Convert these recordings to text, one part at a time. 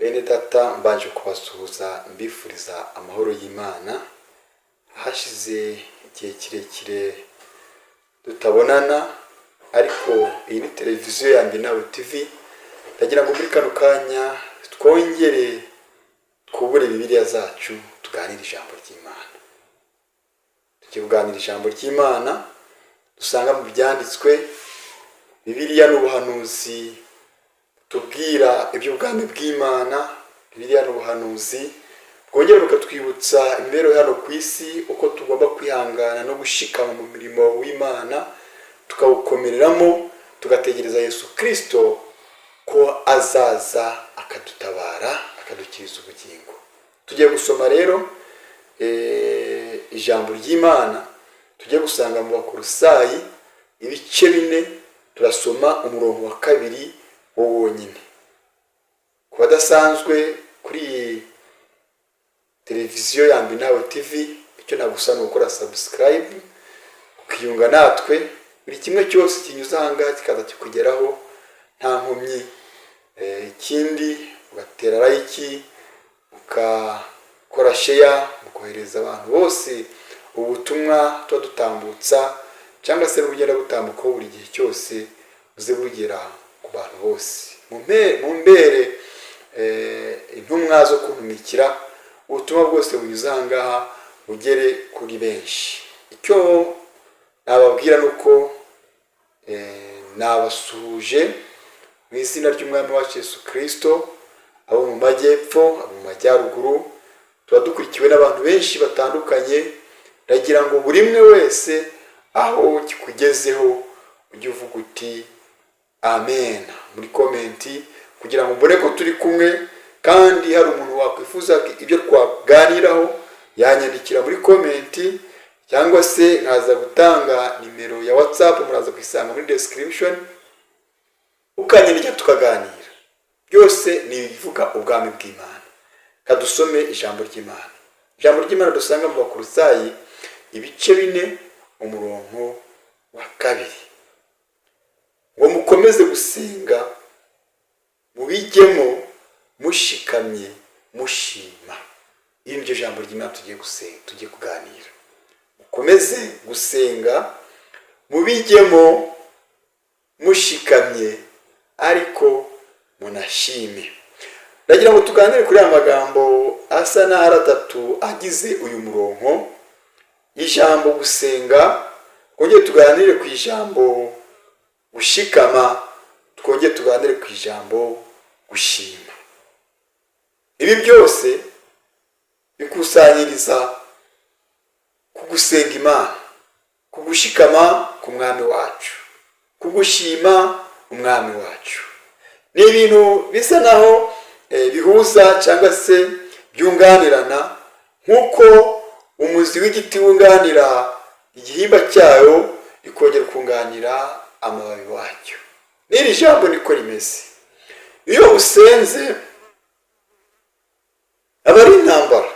Bene data, mbanje kubasuhuza mbifuriza amahoro y'Imana. Hashize igihe kirekire tutabonana, ariko iyi ni televiziyo yanjye Nawe TV. Ndagira ngo muri kano kanya twongere twubure Bibiliya zacu, tuganire ijambo ry'Imana. Tugiye kuganira ijambo ry'Imana dusanga mu byanditswe. Bibiliya ni ubuhanuzi tubwira iby'ubwami bw'Imana. Bibiliya ni ubuhanuzi bwongera bukatwibutsa imibereho hano ku isi, uko tugomba kwihangana no gushikama mu murimo w'Imana, tukawukomereramo, tugategereza Yesu Kirisito ko azaza akadutabara, akadukiriza ubugingo. Tugiye gusoma rero ijambo ry'Imana tujye gusanga mu Bakorosayi ibice 4, turasoma umurongo wa 2 wo wonyine. Ku badasanzwe kuri iyi televiziyo ya Nawe TV, icyo nagusaba ni ugukora subscribe, ukiyunga natwe, buri kimwe cyose kinyuze aha ngaha kikaza kikugeraho nta nkomyi. Ikindi ugatera like, ukakora share, mukohereza abantu bose ubutumwa tuba dutambutsa, cyangwa se bugenda butambukaho buri gihe cyose, buze bugera ku bantu bose. Mumbere intumwa zo kuntumikira, ubutumwa bwose bunyuze aha ngaha bugere kuri benshi. Icyo nababwira ni uko nabasuhuje mu izina ry'Umwami wacu Yesu Kirisito, abo mu majyepfo, abo mu majyaruguru. Tuba dukurikiwe n'abantu benshi batandukanye. Ndagira ngo buri umwe wese aho kikugezeho ujye uvuga uti "Amen" muri comment, kugira ngo mbone ko turi kumwe. Kandi hari umuntu wakwifuza ibyo twaganiraho, yanyandikira muri comment, cyangwa se nkaza gutanga nimero ya WhatsApp, muraza kuyisanga muri description, ukanyandikira tukaganira. Byose ni ibivuga ubwami bw'Imana. Kadusome ijambo ry'Imana, ijambo ry'Imana dusanga mu Bakorosayi ibice 4, umurongo wa 2, ngo: "Mukomeze gusenga, mubijyemo mushikamye, mushima." Iri ni ryo jambo ry'Imana tugiye gusenga, tugiye kuganira. Mukomeze gusenga, mubijyemo mushikamye, ariko munashime. Ndagira ngo tuganire kuri aya magambo asa n'aho ari atatu agize uyu murongo: ijambo gusenga, twongere tuganire ku ijambo gushikama, twongere tuganire ku ijambo gushima. Ibi byose bikusanyiriza ku gusenga Imana, ku gushikama ku Mwami wacu, ku gushima Umwami wacu. Ni ibintu bisa naho bihuza cyangwa se byunganirana, nk'uko umuzi w'igiti wunganira igihimba cyayo, ikongera kunganira amababi wacyo. N'iri jambo niko rimeze. Iyo usenze aba ari intambara.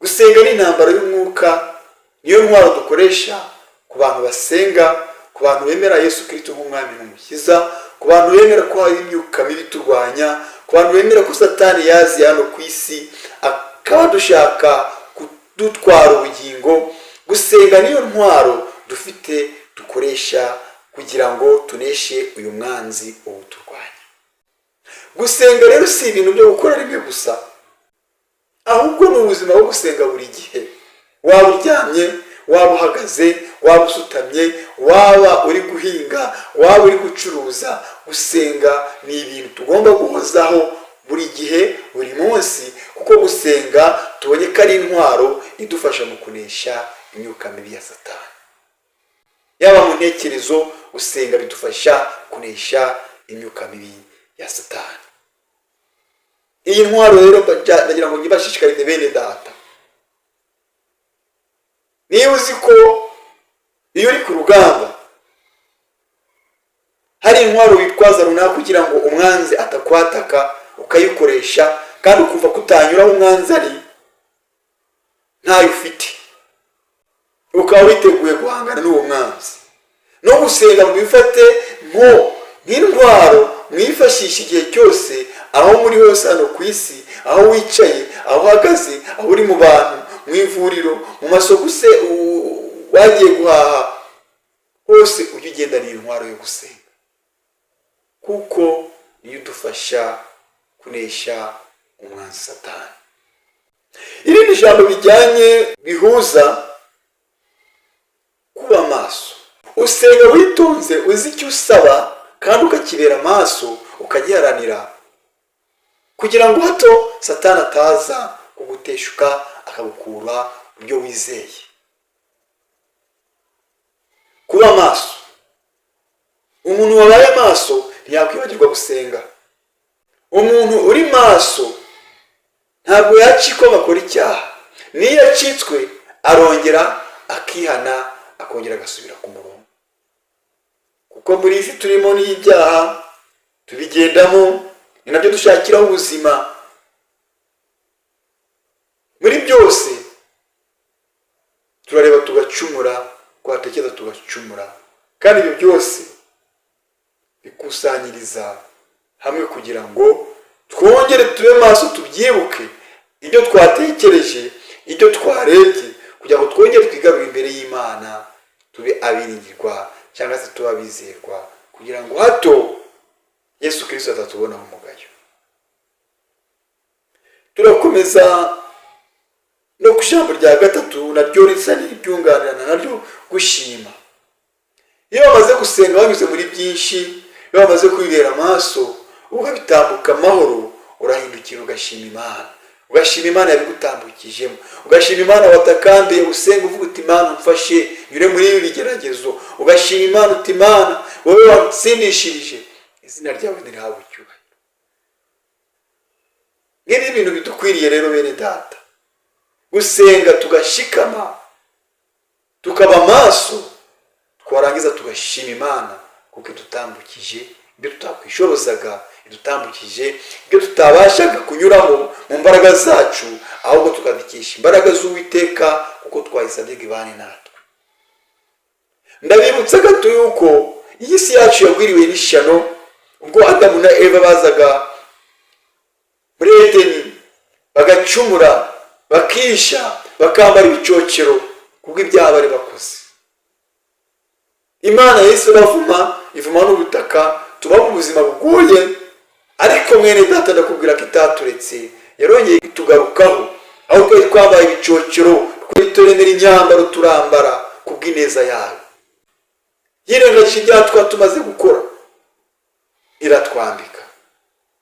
Gusenga ni intambara y'umwuka, niyo ntwaro dukoresha ku bantu basenga, ku bantu bemera Yesu Kirisito nk'Umwami n'Umukiza, ku bantu bemera ko hari imyuka mibi turwanya, ku bantu bemera ko Satani yaziye hano ku isi akaba dushaka kudutwara ubugingo. Gusenga niyo ntwaro dufite dukoresha kugira ngo tuneshe uyu mwanzi uwuturwanya. Gusenga rero si ibintu byo gukora rimwe gusa, ahubwo ni ubuzima bwo gusenga buri gihe. Waba uryamye, waba uhagaze, waba usutamye, waba uri guhinga, waba uri gucuruza, gusenga ni ibintu tugomba guhozaho buri gihe, buri munsi, kuko gusenga tubonye ko ari intwaro idufasha mu kunesha imyuka mibi ya Satani. Yaba mu ntekerezo, gusenga bidufasha kunesha imyuka mibi ya Satani. Iyi ntwaro rero ndagira ngo nyibashishikarize, bene data. Niba uzi ko iyo uri ku rugamba hari intwaro witwaza runaka kugira ngo umwanzi atakwataka, ukayikoresha, kandi ukumva ko utanyura aho umwanzi ari ntayo ufite, ukaba witeguye guhangana n'uwo mwanzi, no gusenga mwifate nko nk'intwaro mwifashisha kugira ngo umwanzi Mwifashishe igihe cyose, aho muri hose hano ku isi, aho wicaye, aho uhagaze, aho uri mu bantu, mu ivuriro, mu masoko, se wagiye guhaha, hose ujye ugendana intwaro yo gusenga, kuko niyo idufasha kunesha umwanzi Satani. Irindi jambo bijyanye bihuza kuba maso: usenga witonze, uzi icyo usaba kandi ukakibera amaso, ukagiharanira, kugira ngo hato Satani ataza kuguteshuka akagukura mu byo wizeye. Kuba maso: umuntu wabaye maso ntiyakwibagirwa gusenga. Umuntu uri maso ntabwo yacikwa ngo akora icyaha. N'iyo acitswe arongera akihana, akongera agasubira ku murongo, kuko muri iyi si turimo n'ibyaha tubigendamo, ni nabyo dushakiraho ubuzima. Muri byose turareba tugacumura, twatekereza tugacumura, kandi ibyo byose bikusanyiriza hamwe kugira ngo twongere tube maso, tubyibuke ibyo twatekereje, ibyo twarebye, kugira ngo twongere twigarure imbere y'Imana, tube abiringirwa cyangwa se tube abizerwa, kugira ngo hato Yesu Kirisito atatubonaho umugayo. Turakomeza no ku ijambo rya gatatu, naryo risa n'iryunganirana naryo: gushima. Iyo bamaze gusenga, banyuze muri byinshi, iyo bamaze kwibera amaso, ukabitambuka amahoro, urahindukira ugashima Imana, ugashima Imana yabigutambukijemo, ugashima Imana watakambiye usenga uvuga uti: "Imana umfashe nyure muri ibi bigeragezo." Ugashima Imana uti: "Imana, wowe watsindishirije, izina ryawe ntirihabwe icyubahiro." Ngibi ibintu bidukwiriye rero, bene data: gusenga tugashikama, tukaba amaso, twarangiza tugashima Imana kuko idutambukije ibyo tutakwishobozaga, idutambukije ibyo tutabashaga kunyuramo mu mbaraga zacu, ahubwo tukabikesha imbaraga z'Uwiteka kuko twayisabye ngo ibane natwe. Ndabibutsa gato yuko iyi si yacu yagwiriwe n'ishyano ubwo Adamu na Eva bazaga muri Edeni, bagacumura, bakisha, bakambara ibicocero kubw'ibyaha bari bakoze. Imana yahise bavuma, ivuma n'ubutaka, tuba mu buzima bugoye. Ariko mwene data, ndakubwira ko itaturetse, yarongeye itugarukaho. Aho twari twambaye ibicocero, twari turemera imyambaro turambara kubw'ineza yayo. Yirengagije ibyaha twaba tumaze gukora, iratwambika.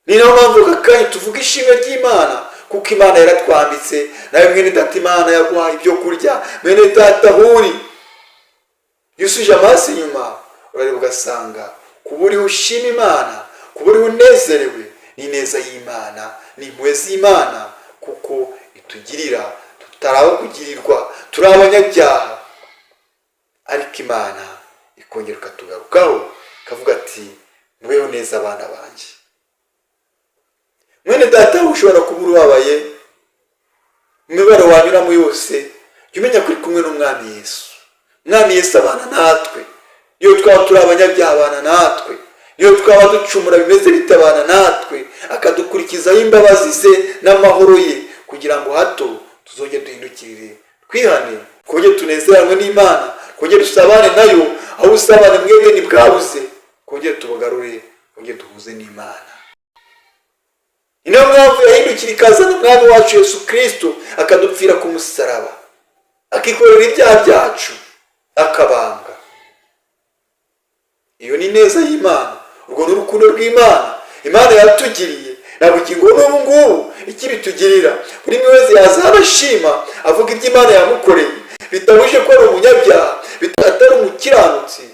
Ni nayo mpamvu aka kanya tuvuga ishimwe ry'Imana, kuko Imana yaratwambitse. Nawe mwene data, Imana yaguhaye ibyo kurya. Mwene data, huri iyo usubije amaso inyuma, urareba ugasanga kuba uriho ushima Imana, kuba uriho unezerewe, ni ineza y'Imana, ni impuhwe z'Imana, kuko itugirira tutari abo kugirirwa, turi abanyabyaha, ariko Imana ikongera ikatugarukaho, ikavuga ati: "Mubeho neza, abana banjye." Mwene data, ushobora kuba ubabaye, imibabaro wanyuramo yose, jya umenya ko uri kumwe n'Umwami Yesu. Umwami Yesu abana natwe. Niyo twaba turi abanyabyaha, abana natwe. Niyo twaba ducumura bimeze bitabana natwe, akadukurikizaho imbabazi ze n'amahoro ye, kugira ngo hato tuzongere duhindukirire, twihane, twongere tunezeranwe n'Imana, twongere dusabane nayo. Aho ubusabane mwebwe ntibwabuze, twongere tubugarure, twongere duhuze n'Imana. Ni nayo mpamvu yahindukira ikazana Umwami wacu Yesu Kirisito, akadupfira ku musaraba, akikorera ibyaha byacu, akabambwa. Iyo ni neza y'Imana, urwo ni urukundo rw'Imana Imana yatugiriye. Na bugingo n'ubu ngubu ikibitugirira. Buri umwe wese yazaba ashima, avuga ibyo Imana yamukoreye, bitabuje ko ari umunyabyaha, atari umukiranutsi,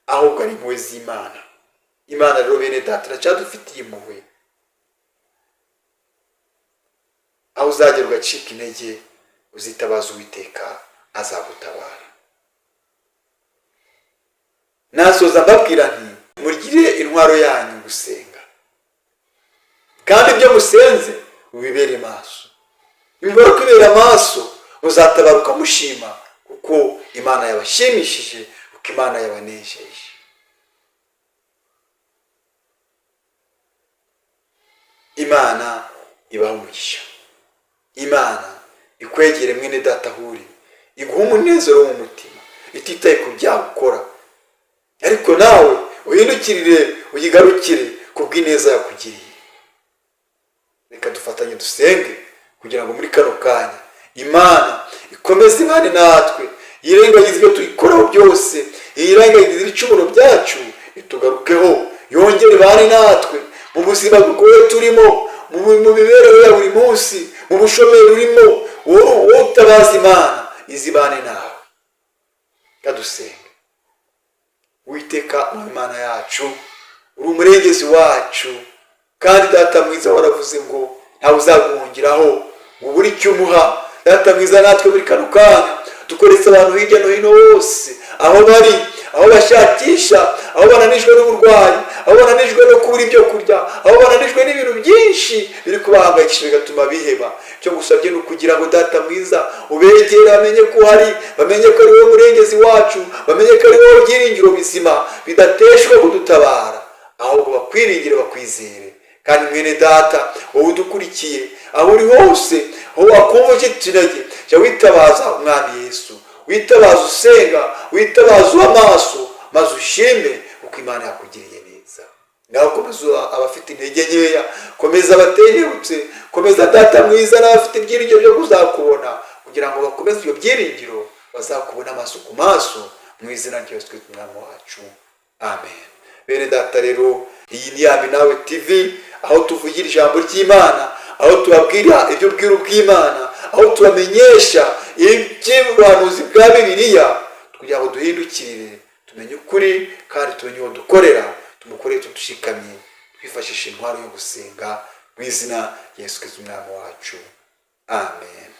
ahubwo ari impuhwe z'Imana. Imana rero, bene data, iracyadufitiye impuhwe. Aho uzagera ugacika intege, uzitabaza Uwiteka, azagutabara. Nasoza mbabwira nti: mugire intwaro yanyu gusenga, kandi ibyo musenze mubibere maso. Nimubara kwibera amaso, muzatabaruka mushima, kuko Imana yabashimishije, kuko Imana yabanejeje. Imana ibaha umugisha. Imana ikwegere mwene data aho uri, iguhe umunezero wo mu mutima ititaye ku byaha ukora, ariko nawe uhindukirire uyigarukire ku bw'ineza yakugiriye. Reka dufatanye dusenge kugira ngo muri kano kanya Imana ikomeze ibane natwe, yirengagize ibyo tuyikoraho byose, yirengagize ibicumuro byacu, itugarukeho, yongere ibane natwe mu buzima bugoye turimo, mu mibereho ya buri munsi, mu bushomeri urimo. Wowe utabaza Imana, izibane nawe. Reka dusenge. Witeka mu Imana yacu, uri umurengezi wacu, kandi Data mwiza, waravuze ngo ntawe uzaguhungiraho ngo ubure icyo umuha. Data mwiza, natwe muri kano kanya dukoresha abantu hirya no hino hose aho bari, aho bashakisha, aho bananijwe n'uburwayi, aho bananijwe no kubura ibyo kurya, aho bananijwe n'ibintu byinshi biri kubahangayikisha bigatuma biheba. Icyo ngusabye ni ukugira ngo, Data mwiza, ubegere, bamenye ko uhari, bamenye ko ari wowe murengezi wacu, bamenye ko ari wowe byiringiro bizima bidateshwa kudutabara, ahubwo bakwiringire, bakwizere. Kandi mwene data, wowe udukurikiye, aho uri hose, aho wakumva ucitse intege, jya witabaza Umwami Yesu, witabaza usenga, witabaza uba amaso, maze ushime kuko Imana yakugiriye neza. Ngaho komeza abafite intege nkeya, komeza abatentebutse, komeza, Data mwiza, n'abafite ibyiringiro byo kuzakubona, kugira ngo bakomeze ibyo byiringiro, bazakubona amaso ku maso, mu izina rya Yesu Kristo Umwami wacu, amen. Bene data rero, iyi ni Yambi Nawe TV, aho tuvugira ijambo ry'Imana, aho tubabwira ibyo bwiru bw'Imana, aho tubamenyesha iby'ubuhanuzi bwa Bibiliya, kugira ngo duhindukirire, tumenye ukuri kandi tumenye uwo dukorera, tumukorere tudushikamye, twifashisha intwaro yo gusenga, mu izina rya Yesu Kristo Umwami wacu, amen.